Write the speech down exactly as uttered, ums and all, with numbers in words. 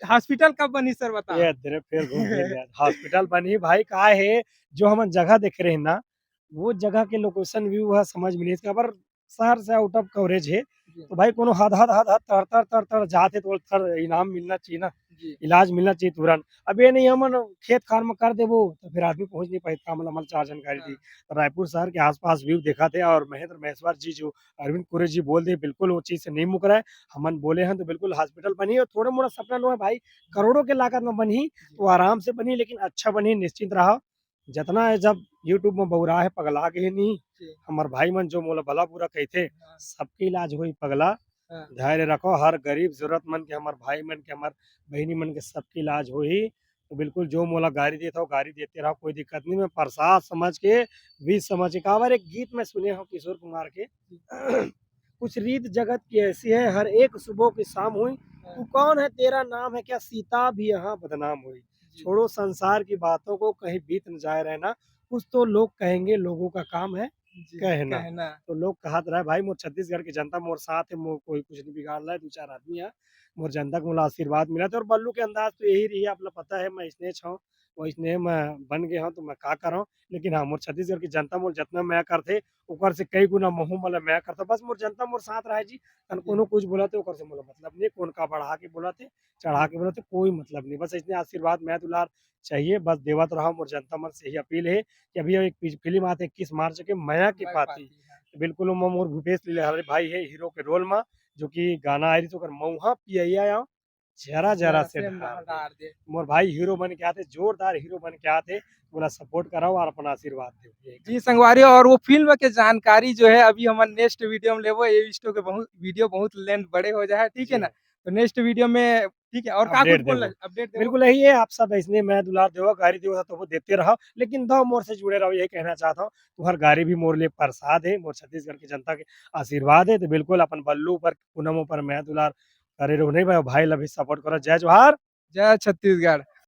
Hospital कब बनही sir, बताओ? ये तेरे फिर घूम फिर गया। हॉस्पिटल बनही भाई, का हे, जो हमन जगह देखे रहे ना, वो जगह के लोकेशन व्यू ह समझ में नहीं, काबर शहर से आउट ऑफ कवरेज हे। जी। तो भाई कोनो हद, हद, हद, हद, तर, तर, तर, तर जात हे तो थर इनाम मिलना चाहिए ना, जी। इलाज मिलना चाहिए तुरंत। अब ये नहीं हमन खेत खार में कर देबो तो फिर आदमी पहुंच नहीं पाई, हमला, हमला चार जानकारी दी। हाँ। तो रायपुर शहर के आसपास व्यू देखा थे और महेंद्र महेश्वर जी जो अरविंद कुरे जी बोल दे, बिल्कुल वो चीज से नहीं मुकरा है। हमन बोले हैं तो बिल्कुल हॉस्पिटल बनी और थोड़ा मोड़ा सपना लो है भाई, करोड़ों के लागत में बनही, जी। तो आराम से बनही, लेकिन अच्छा बनही, निश्चिंत रहा। जितना है जब YouTube में बौरा है, पगला के ही नहीं, जी। हमर भाई मन जो मोला भला बुरा कहते, हाँ। सबके इलाज होई पगला। हाँ। धैर्य रखो, हर गरीब जरूरतमंद के, हमर भाई मन के, हमर बहिनी मन के सबके इलाज होही। तो बिल्कुल जो मोला गारी देत हो, गारी देते रहो, कोई दिक्कत नहीं। मैं प्रसाद समझ के, विष समझ के, काबर एक गीत में सुने हो किशोर कुमार के, जी। कुछ रीत जगत की ऐसी है, हर एक सुबह की शाम हुई। हाँ। तू कौन है, तेरा नाम है क्या, सीता भी यहाँ बदनाम हुई। जी। छोड़ो संसार की बातों को, कहीं बीत न जाए रहना, कुछ तो लोग कहेंगे, लोगों का काम है जी, कहना। कहना। तो लोग कहत रहे, भाई, मोर छत्तीसगढ़ की जनता मोर साथ है, मोर कोई कुछ नहीं बिगाड़ रहा है, दो चार आदमी है, मोर जनता को मोला आशीर्वाद मिला था। और बल्लू के अंदाज तो यही रही है, आप लोग पता है, मैं इसने छाऊँ, वो इसने मैं बन गए हूँ, तो मैं का करूँ। लेकिन हाँ, मोर छत्तीसगढ़ की जनता मोर जितना मया करथे, ओकर से कई गुना महू मोला मया करथे। बस मोर जनता मोर साथ रहे जी, तन जी। कोनो कुछ बोला थे, ओकर से मोला मतलब नहीं, कौन का बढ़ा के बोला थे, चढ़ा के बोला थे, कोई मतलब नहीं। बस इसने आशीर्वाद, मया दुलार चाहिए, बस देवत रहो। मोर जनता मन से ही अपील है कि अभी एक पि-, फिल्म आते इक्कीस मार्च के, मया की मया की पाती। पाती, हाँ। तो बिल्कुल ओमा मोर भूपेश लीलाधर भाई है हीरो के रोल में, जो कि गाना आए रही तो ओकर मऊहा पियैया या जरा जरा जरा से से ढार दे। ढार दे। मोर भाई हीरो बन के आते, जोरदार हीरो बन के आते, मोला सपोर्ट कराओ और अपन आशीर्वाद दो। यही जी संगवारी, और वो फिल्म के जानकारी जो है अभी हमन नेक्स्ट वीडियो में लेबो। ये वीडियो के बहुत, वीडियो बहुत लेंथ बड़े हो जाए, ठीक है जी। ना? तो नेक्स्ट वीडियो में, ठीक है, और का अपडेट कुछ बोलना, देबो। अपडेट देबो? बिल्कुल यही है, आप सब ऐसने मया दुलार देवो, गारी देवो तो वो देते रहो, लेकिन दो मोर से जुड़े रहो, यही कहना चाहता हूँ। तुम्हार गारी भी मोर लिए प्रसाद है, मोर छत्तीसगढ़ की जनता के आशीर्वाद है। तो बिल्कुल अपन बल्लू पर, पूनम पर मया दुलार करे रहो, नहीं भाई, भाई ला भी सपोर्ट करो। जय जोहार। जय छत्तीसगढ़।